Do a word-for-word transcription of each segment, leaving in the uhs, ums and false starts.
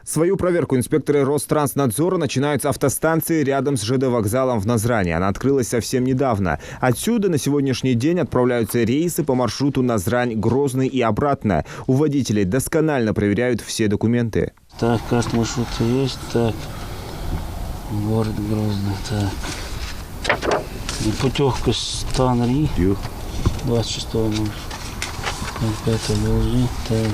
Свою проверку инспекторы Ространснадзора начинают с автостанции рядом с Ж Д вокзалом в Назрани. Она открылась совсем недавно. Отсюда на сегодняшний день отправляются рейсы по маршруту Назрань — Грозный и обратно. У водителей досконально проверяют все документы. Так, карта маршрута есть. Так, город Грозный. Так. И путевка с Танри. Ю. Двадцать шестого ноль пятого. Так.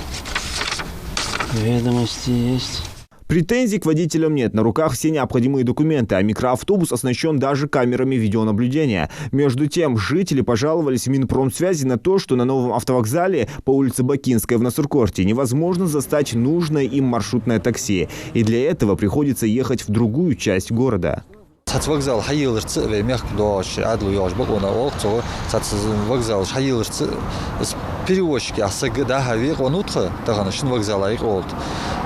Ведомости есть. Претензий к водителям нет, на руках все необходимые документы, а микроавтобус оснащен даже камерами видеонаблюдения. Между тем, жители пожаловались в Минпромсвязи на то, что на новом автовокзале по улице Бакинской в Насыркорте невозможно застать нужное им маршрутное такси, и для этого приходится ехать в другую часть города. Цхьацца вокзал хьаеларца вай мехка доагӀаш, Ӏаьдало йоагӀаш бокъонца оалаш цо, цхьацца вокзалаш хьаеларца перевозчик яха саг дӀа-хьа векъа венна ва тха, тахан шин вокзала юкъе волча.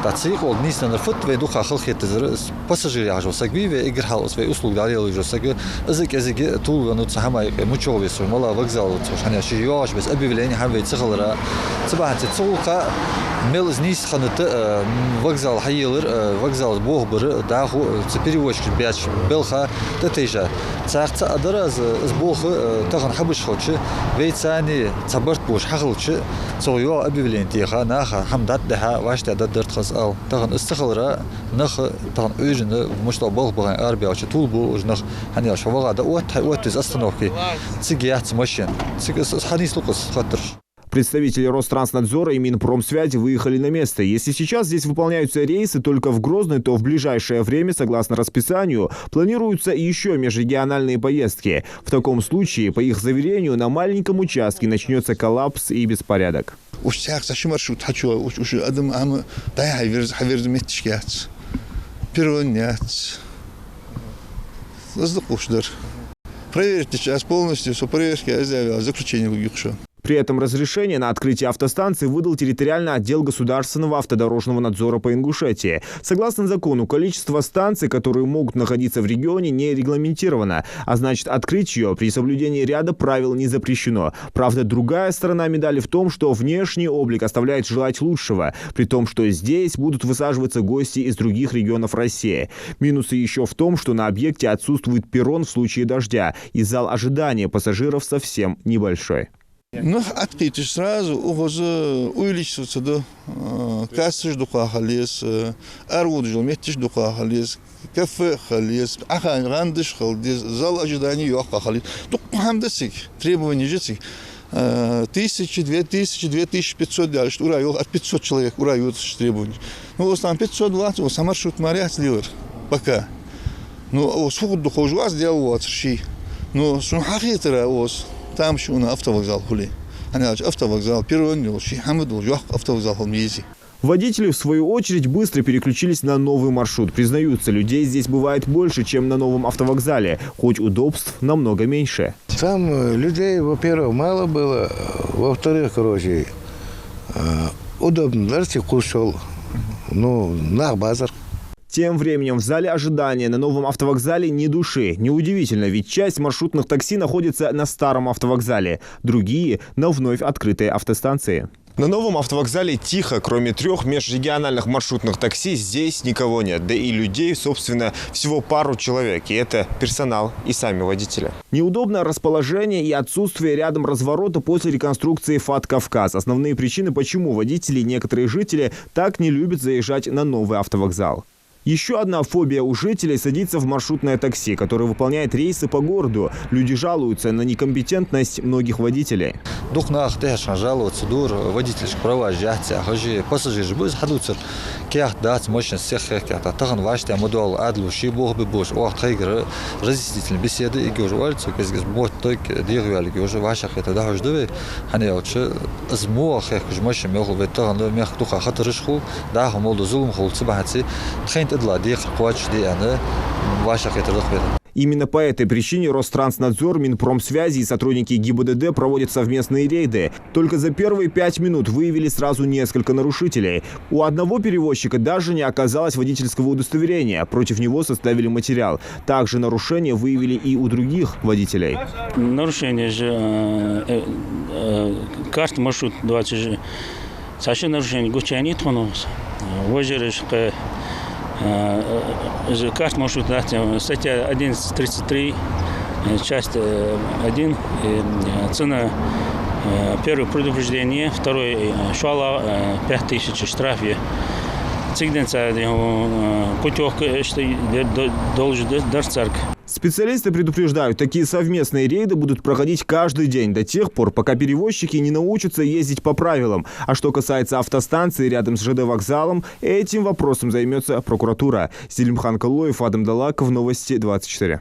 ТӀаккха цу юкъе волча нийсденнар фуд вайна дукха халахетар, пассажир яхаш вола саг вий вай, эггара хьалха вай услуга дӀалелаеш вола саг, из кӀезига тувлавенна ва цу хӀаман юкъе, мичахьа веза, мала вокзал ва цо, хӀана аьлча ший йоагӀаш бесса объявлени хӀама вай ца хиларах. Цу бахьанца цу гӀулакха мел из нийса хиннад, э, вокзал хьаелар, э, вокзала болх бар, дӀахо, э, цу перевозчикаша баьча балха тӀатайжа. Цхьаькха цаӀ дар аз, э, из болх, э, тахан хьабеш хилча, вай царна цхьа барт болаш хьахилча, цо йоагӀа объявлени теха, наха хӀама дӀатӀадихьа, вӀаштӀехьдаргдар тхо, аз ала. Тахан из ца хиларах, нах тахан Ӏуйрийна, мишта болх бахьан арабаьлча, тувлабу уж нах, хӀана аьлча вагӀа да отта, хьай оттаве остановке, цига яц машен. Цига из, из хьанийслу-кх из хаттараш. Представители Ространснадзора и Минпромсвязи выехали на место. Если сейчас здесь выполняются рейсы только в Грозный, то в ближайшее время, согласно расписанию, планируются ещё межрегиональные поездки. В таком случае, по их заверению, на маленьком участке начнётся коллапс и беспорядок. Уж цхьаькха цхьа ши маршрут хьачу, уж, уж адам, ам дӀа-хьа верза, хьаверза меттигаш яц. Перрон яц. Из да кхувш дар. Проверить дича аз полностью, со проверка аз дӀаяьлча, заключени лургья-кх шоана. При этом разрешение на открытие автостанции выдал территориальный отдел Государственного автодорожного надзора по Ингушетии. Согласно закону, количество станций, которые могут находиться в регионе, не регламентировано, а значит, открыть её при соблюдении ряда правил не запрещено. Правда, другая сторона медали в том, что внешний облик оставляет желать лучшего, при том, что здесь будут высаживаться гости из других регионов России. Минусы ещё в том, что на объекте отсутствует перрон в случае дождя, и зал ожидания пассажиров совсем небольшой. Нах Ӏаткъийташ сразу укхаза увеличиться ду, э, кассаш дукха хила еза, араводаш йола меттигаш дукха хила еза, кафе хила еза, Ӏаха гӀандаш хила деза, зал ожидания йоккха хила еза. Дукха хӀама да цига, требованеш я цига. Э, тысяча, две тысячи, две тысячи пятьсот даьлча, ура йоах, от пятьсот человек ура йоацаш требовани. Ну, в основном пятьсот вац, укхаза маршрут мара яц лелар пока. Ну, укхаза фу хургда ховш вац, Даьла воацар ше. Ну, сона хьахетар укхаза тамашийна автовокзал хуле. ХӀана аьлча автовокзал перрон йолаш, ший хӀама долаш йоккха автовокзал хила ма езий. Водители, в свою очередь, быстро переключились на новый маршрут. Признаются, людей здесь бывает больше, чем на новом автовокзале, хоть удобств намного меньше. Там, э, людей, во-первых, мало было, э, во-вторых, короче, э, удобно дар цига кхувсал, ну, нах бацар. Тем временем в зале ожидания на новом автовокзале ни души. Неудивительно, ведь часть маршрутных такси находится на старом автовокзале, другие — на вновь открытой автостанции. На новом автовокзале тихо. Кроме трёх межрегиональных маршрутных такси здесь никого нет. Да и людей, собственно, всего пару человек. И это персонал и сами водители. Неудобное расположение и отсутствие рядом разворота после реконструкции ФАТ «Кавказ» — основные причины, почему водители и некоторые жители так не любят заезжать на новый автовокзал. Ещё одна фобия у жителей — садиться в маршрутное такси, которое выполняет рейсы по городу. Люди жалуются на некомпетентность многих водителей. Дукха нах тӀехьашха жаловаться дора, водительшка праваш яц яхаш, пассажираш ба из хьадувцар. Каьхат дац, машен сиха хехкадаьд. Тахан вӀаштӀехьа ма доалл, Ӏаьдало ший болх бе болаш, оаха тхайгара разъяснительни беседа эггара оалаш, цо кӀезига из мотт тойг дегӀаваьлга йолаш, вӀашагӀкхетар дӀахьош да вай. ХӀана аьлча из мо хехкаш машен мел хул, вай тахан мехка дукха хатараш хул, дӀахо мел дола зулам хул, цу бахьанца тхайна тӀадилла декхар кхоачашде аьнна, вӀашагӀкхетар даха веза. Именно по этой причине Ространснадзор, Минпромсвязи и сотрудники ГИБДД проводят совместные рейды. Только за первые пять минут выявили сразу несколько нарушителей. У одного перевозчика даже не оказалось водительского удостоверения. Против него составили материал. Также нарушения выявили и у других водителей. Нарушение же, э, э, э, карта маршрута двадцать же. Саша нарушение гучани тхонус. Вожерышка, э, э, карта маршрута двадцать, статья одиннадцать тридцать три, э, часть, э, один, э, э, цена, э, первое предупреждение, второе, э, шала, э, пять тысяч штраф. Цигденца, э, путёвка, э, что, э, до-, должен д-, дар царк. Специалисты предупреждают, такие совместные рейды будут проходить каждый день до тех пор, пока перевозчики не научатся ездить по правилам. А что касается автостанции рядом с ЖД вокзалом, этим вопросом займётся прокуратура. Зелимхан Калоев, Адам Далаков, Новости двадцать четыре.